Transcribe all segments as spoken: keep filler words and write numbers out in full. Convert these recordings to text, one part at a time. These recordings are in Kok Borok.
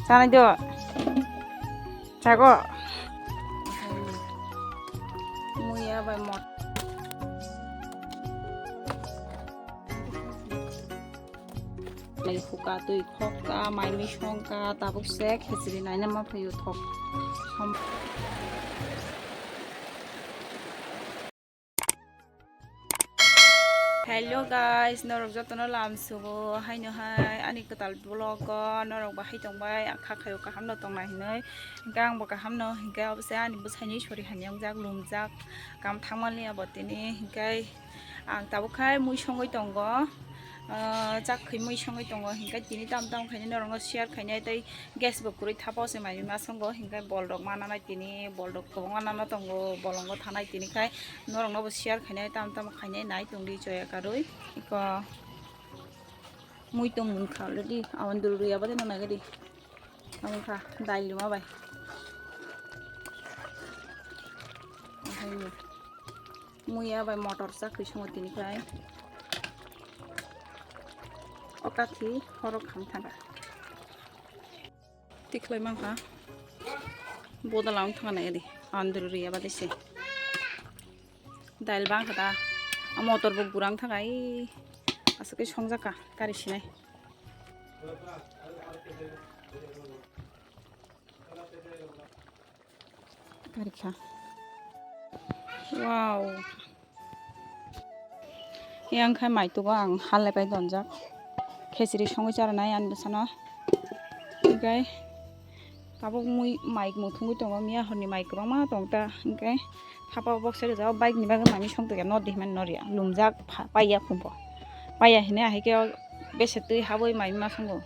Tanai do. Chago. Muya bai mot. Mai huka twi khokka, mai mui songka, tabuk se khichiri naina ma phaio thok. Som- Hello guys, norok jotono lam sugo, haino hai ani kwtal vlog o norok bahai tongbai, ang kha khaio kaham no tongna hinwi, hingke ang bo kaham no, hingke abo se ani bwsai ni sori hamya wngjak, lumjak, kam thangmani abo tini, hingke ang tabuk khai mui songwi tongo, ah, chak khwi mui songwi tongo, hingke tini tam tam khainai norok no share khainai tei gas bo kwrwi thapa o se mai ma songo, hingke bol rok mana nai tini, bol rok kwbangma nana tongo, bolongo thanai tini khai norokno bo share khainai, tamo tamo khainai nai tongdi choya karwi. Iko mui tong mung kha already, awan dul rwi abade no nagadi. Amo kha dail rwma bai. Ohaini mui abai motor chakri songo tini khai. O kathi horok kham thanga. Tikhlai mankha. Boda lang thanga nai di. Andru riya bade se. Dail bang kha da. A motor bo gurang thanga i. Aswk khe songjak ka gari sinai. Gari kha. Wow. Yang khai mai tugo ang hal lepai donjak. Khechiri songwi chara nai ani bwsano. Hinkhe tabuk mui mai muthungwi tongo, miya horni mai kwbangma tong ta. Hinkhe thapa o box rijak, bike ni bagwi mai song tongya, nw di hwnmani nw riya. Lumjak pha-, paiya khumbo. Paiya hwnwi ahai khe o bese twi habwi mai ma songo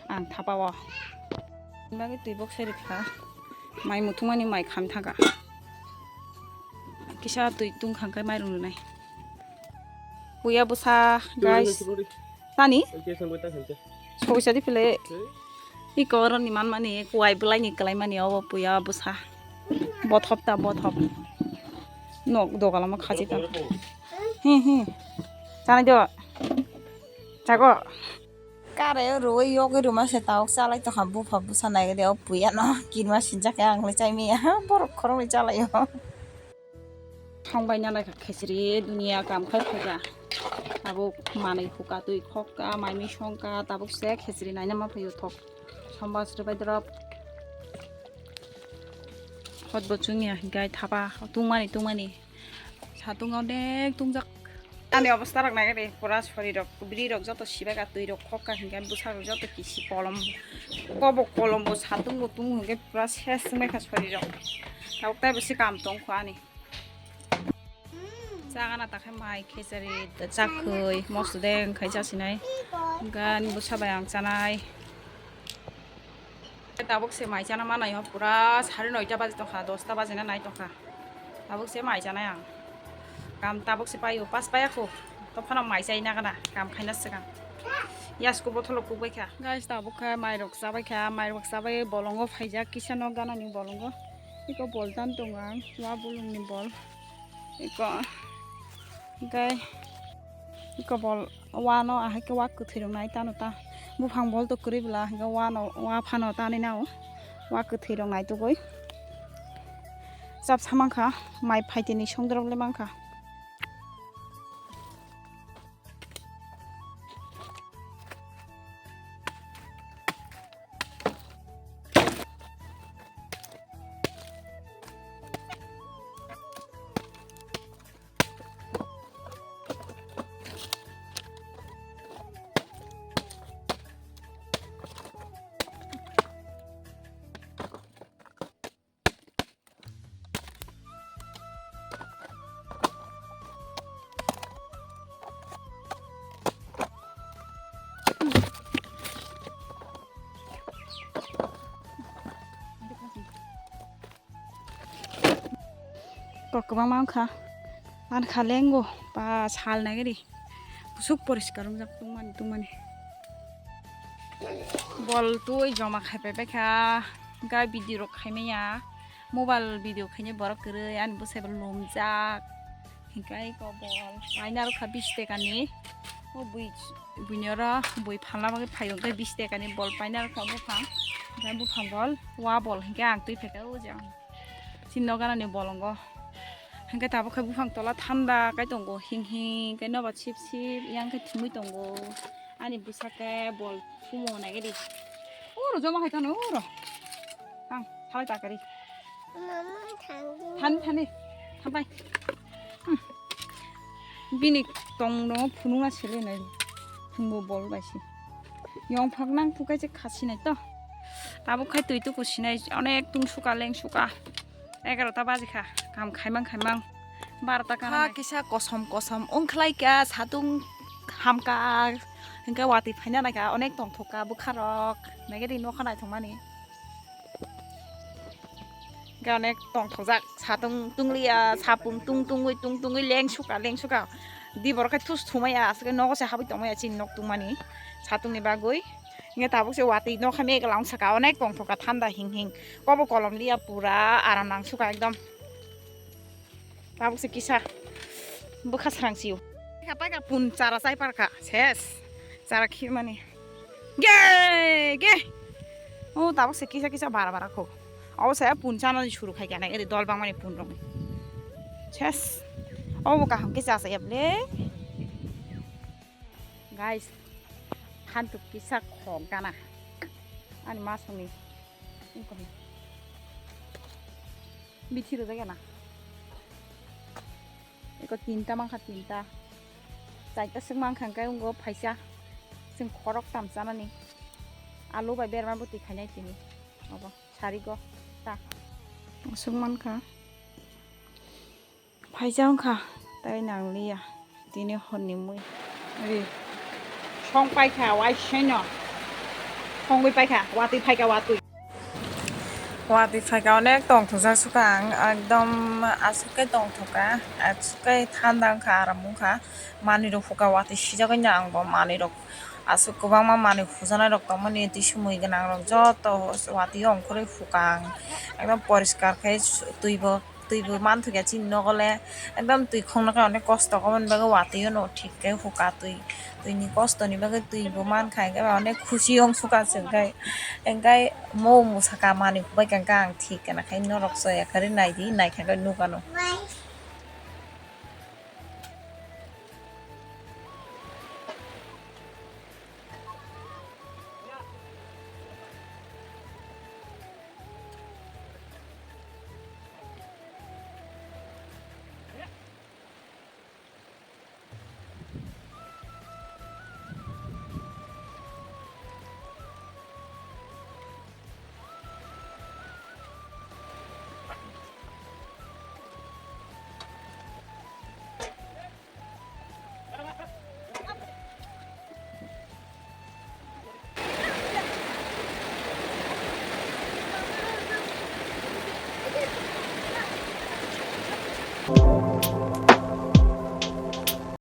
ang thapa o. Bagwi twi box rikha. Mai muthungmani mai kham thangkha. Kisa twi tungkha hwnkhe mairung rwnai. Puya bwsa, guys. Tani? Sokisa di phile. Iko oroni manmani, kuwai bwlaini kwlaimani obo puya bwsa. Bothop ta bothop. Nok dogalama khachi ta. Hi hi. Chanai do. Chago. Kare rwui yogwi rwma se tabuk chalai tongkha bupha bwsa naigwi de o puya no kinma sinjak khe ang le chai manya borok khoroknwi chalai o. Thang bai nalai kha khechiri duniya kam khai phaikha tabuk manwi hukha twi khokha mai mui songkha tabuk se khechiri naina ma phaio thok sombar srwbai drop hot bo chwngya hinkhe thapa tungmani tungmani. Satung onek tungjak. Ani obostha rok nai re pura sori rok bwrwi rok joto sibai ka twi rok khok ka hinkhe bwsa rok joto kisi kolom kobo kolom bo satung bo tung hinkhe pura ses wngbai kha sori rok. Tabuk tei bo se kam tong kho ani. Chagana ta khe mai khechari chakhwi mosodeng khai chasinai hinkhe ani bwsa bai ang chanai. Tabuk se mai chana manai o pura sare noita baji tongkha, dosta bajina nai tongkha. Tabuk se mai chanai ang. Kam tabuk se paio, pas paya kho. To phano mai chai na gana, kam khaina swkang. Yasku botholo kukbai kha. Guys, tabuk kha mai rok chabai kha, mai rok chabai bolongo phaijak kisa no gana ni bolongo. Iko bol tan tongo ang, wa bolong ni bol. Iko, hinkhe, iko bol wano ahai khe wa kwthwi rok nai tano ta. Buphang bol to kwrwi bwla hinkhe wano, wa phano tanwi nao. Wa kwthwi rok nai tugui. Chapsa mankha, mai phaitini songdorok le mankha. Kok kwbangma wngkha. Ani kha lengo ba sal nai gari. Kusuk poriskar wngjak tungmani tungmani. Bol twi joma khai pai paikha. Ga video rok khai manya. Mobile video khainai borok kwrwi ani bwsai bo lumjak. Hinkhe ai ko bol. Paina rwkha bish tekani. O bui, buini oro bui phalna bagwi phaio, hwnkhe bish taka ni bol paina rwkha buphang. Hwnkhe buphang bol, wa bol hwnkhe ang twi phaikha o jang. Chini nok ganani bolongo. Hwnkhe tabuk khe buphang tola thanda khe tongo, hing hing khe noba sip sip yang khe thumui tongo. Ani bwsa khe bol thumo naigadi. Uro joma hai tano uro. Ang salai takari. Mama, thangdi. Thani, thani. Thambai. Hmm. Bini tongno phunukna sili nai. Phungbo bol bai si. Yong phak nang phukai se khasi nai to. Tabuk khai twi tuku sinai onek tung suka leng suka. Egarota baji kha. Kam khaimang khaimang. Barota kana. Kisa kosom kosom ongkhlai kha satung hamka. Hingke watwi phaina naikha onek tongthok kha bwkharok. Naigadi nokha naithokmani. Hingke onek tongthokjak, satung tungliya, sapung tung tungwi, tung tungwi, leng suka, leng suka. Di borok khe thus thumaya, aswk nogo se habwi tongmaya chini nok tungmani, satungni bagwi. Hingke tabuk se watwi nokha megla wng saka, onek tongthokha thanda hing hing. Kobo kolom liya pura aram nang suka ekdom. Tabuk se kisa bwkha srang sio. Kha paika pun chara chai parkha, ses. Chara khimani. Ge, ge. O tabuk se kisa kisa bara bara kho. Obo saya pun chana ni suru khai kana eri dol bangmani pun rong. Ses. Obo kaham ke chasa yable. Guys, hantuk kisa khok gana. Ani masuni. Bithi rwjak ya na. Eko tinta mankha, tinta. Chaita swk mankha hwnkhe wngkha phaisa. Chwng khorok tam chanani. Alu bai berma bwtwi khainai tini. Obo sarigo ta. Swk mankha. Phaisa wngkha, tai nangliya. Tini horni mui. Ri. Song paikha, waiseno. Songwi paikha, watwi phaikha, watwi. Watwi phaikha, onek tongthokjak sukha ang. Ekdom aswk khe tongthokha. Aswk khe thanda wngkha, aram wngkha. Manwirok hukha, watwi sijagwi no ang bo manwirok. Aswk kwbangma manwi hujanai rok tongmani, twi sumui gwnang rok joto watwi ongkhorwi hukha ang. Ekdom poriskar khe twi bo. Twi bo manthokya chini nogo le, ekdom twi khongnokhe onek kosto, oboni bagwi watwi-o no thik khe huka twi, twini kostoni bagwi twi bo mankha, hwnkhe ba onek khusi wng sukha chwng khe, hwnkhe mo mwsaka manwi hubaikha hwnkhe ang thik kana khai norok soya karwi naidi, naikha khe nukano.